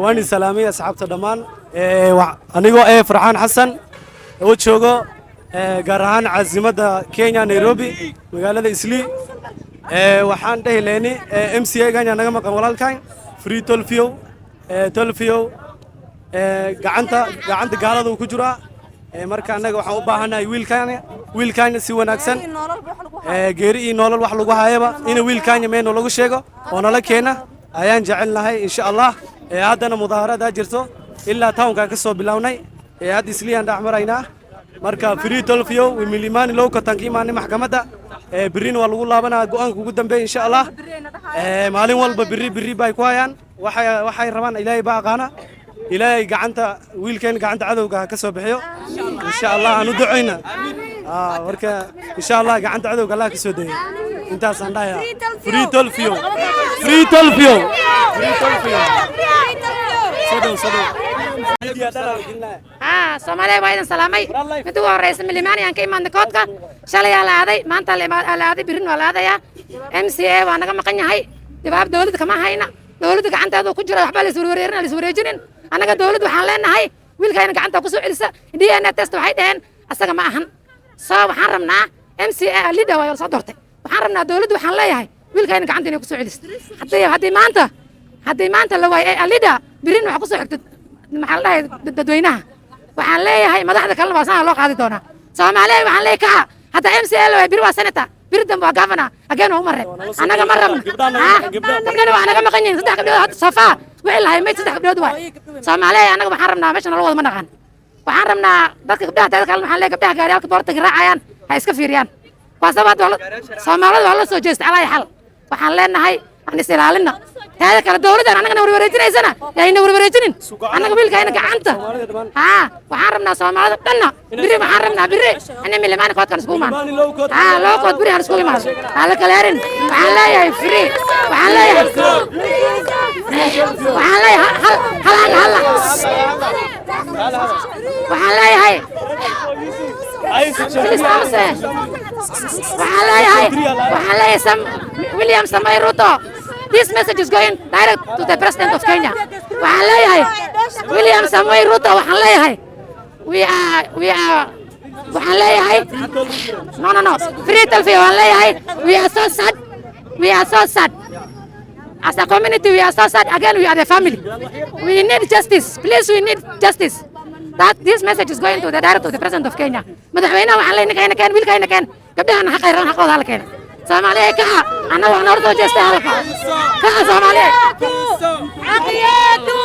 Waan salaamay asxaabta dhammaan. Anigoo Farxaan Xasan oo joogo gaar ahaan caasimadda Kenya, Nairobi, magaalada Islii. Waxaan dhehi lehni MCA ganya naga maqan, walaalkan, free Tolfiow. Tolfiow gacanta gaalada uu ku jiraa. Marka annaga waxaan u baahannahay wiilkaanya si wanaagsan, geeri iyo nolol wax lagu hayaba ina wiilkaanya meel lagu sheego oo nala keena ayaan jecelnahay, insha Allah. Haddana mudaaharadaa jirto, ilaa townkaan ka soo bilownay, hadda Isliiyaan dhex maraynaa. Marka free Tolfio. Milimani Law Court aan ka imaanay maxkamadda. Birrina waa lagu laabanaa go'aanka ugu dambeeya, insha Allah. Maalin walba birri birri bay ku hayaan. Waxay rabaan Ilaahay baa aqaana. Ilaahay gacanta wiilkeen, gacanta cadowga ha ka soo bixiyo, insha Allah. Aan u ducayna. Marka insha Allah gacanta cadowga Allah ka soo dayo, intaasaan dhahayaa. Free Tolfio, free Tolfio, free Tolfio. Soo dhow, soo dhow. Haa, Soomaaliya waa idin salaamay. Mid ugu horeysa, Milimani aan ka imaadnay courtka. Shalay aa la aaday, maanta la aaday, birrin waa la aadayaa. MCA waa naga maqan yahay. Jawaab dowladda kama hayna. Dowladda gacanteeda ku jira, waxba la iswarwareerin, la iswareejinin. Annaga dowladda waxaan leenahay wiilkayna gacanta ku soo celisa. DNA test waxay dhaheen asaga ma ahan. Soo waxaan rabnaa MCA leader waa soo doortay. Waxaan rabnaa dowladda, waxaan leeyahay wiilkayna gacanta inay ku soo celiso. Haddii maanta la waayo leader, birrin waxa ku soo xigto, maxaa la dhahay, dadweynaha. Waxaan leeyahay madaxda kalena waa sana loo qaadi doonaa. Soomaaliya waxaan leeyahay kaca. Hadda MCA la waay, biri waa senator, biri dambe waa governor, again waa umare. Annaga ma rabno. Gabdhana waa naga maqan yihiin, saddex gabdhood hadda safaa wixii lahay mayd, saddex gabdhood waay. Soomaaliya, annaga waxaan rabnaa meesha nala wada ma dhaqan. Waxaan rabnaa dadka gabdhaha teeda kalena waxaan leeyahay gabdhaha gaariyaalka boortaga raacayaan ha iska fiiriyaan. Waa sabab Soomaalida waa la soo jeestay. Calaa xal waxaan leenahay aan is ilaalina. Teeda kale, dowladdan annagana warwareejinaysana yayna warwareejinin annaga wiilkayna gacanta. Haa, waxaan rabnaa Soomaalida dhanna biri, waxaan rabnaa biri in Milimani courtkan iskugu imaano. Haa, Law Court biri han iskugu imaano, ha la kala herin. Waxaan leeyahay free, waxaan leeyahay hal hal hal, waxaan leeyahay please amase, waxaan leeyahay Sam William Samoei Ruto. This message is going direct to the president of Kenya. Waxaan leeyahay William Samoei Ruto, waxaan leeyahay we are, waxaan leeyahay no, free Tolfio. Waxaan leeyahay we are so sad, we are so sad as a community, we are so sad. Again, we are the family, we need justice. Please, we need justice. That this message is going to the direct to the president of Kenya. Madaxweynaha waxaan leeyahay ninkayna keen, wiilkayna keen. Gabdhahana xaqay rabaan, xaqooda hala keena. Soomaaliya kaca, annaga waxna hor soo jeestay, halka kaca, Soomaaliya. عقياته.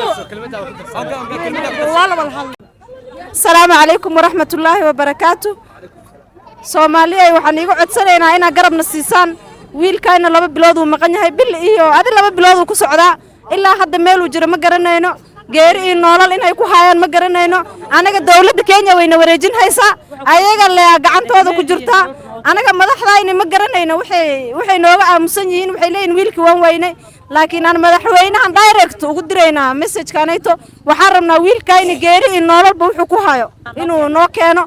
Asalaamu calaykum waraxmatullaahi wabarakaatu. Soomaaliya, waxaan iiga codsanaynaa inaad garabna siisaan. Wiilkayna 2 bilood uu maqan yahay, bil iyo adi 2 bilood uu ku socdaa. Ilaa hadda meeluu jiro ma garanayno. Geeri iyo noolal inay ku haayaan ma garanayno. Anaga dowladda Kenya wayna wareejin haysaa, ayaga le gacantooda ku jirtaa. Anaga madaxdayna ma garanayno waxay nooga aamusan yihiin. Waxay leeyihin wiilkii waan weynay, laakiin aan madaxweynahan direct ugu diraynaa messagekanayto. Waxaan rabnaa wiilkayna geeri iyo noololba wuxuu ku hayo inuu noo keeno.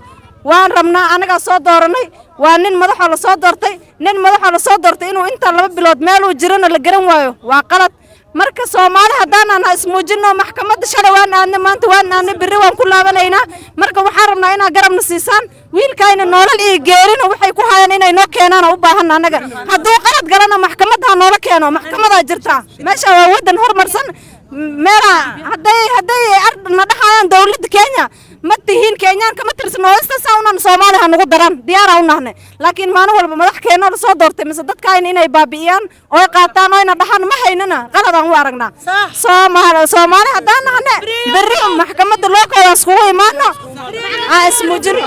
Waan rabnaa, annagaa soo dooranay. Waa nin madaxoo lasoo doortay. Nin madaxoo lasoo doortay inuu intaa 2 bilood meeluu jirana la garan waayo waa qalad. Marka Soomaali haddaan aan ismuujinno, maxkamadda shalay waan aadnay, maanta waan aadnay, berri waan ku laabanaynaa. Marka waxaan rabnaa inaad garabna siisaan. Wiilkayna noolal iyo geerina waxay ku hayaan inay noo keenaan u baahan. Annaga hadduu qalad galana maxkamadda ha noola keeno. Maxkamadaa jirtaa meesha, waa waddan horumarsan. Meela hadday na dhaxayaan dowladda Kenya ma tihiin, Kenyaanka ma tirsan, hoostasaa unan Soomaali ha nagu daran, diyaara u nahne. Laakiin maalin walba madax keenoo lasoo doortay mise dadkaayna inay baabi'iyaan ooy qaataan oyna dhaxan ma haynana, qaladaan u aragnaa. Soomaali, Soomaali haddaan nahne, berri maxkamadda Law Court aan iskugu imaano, aan ismuujino.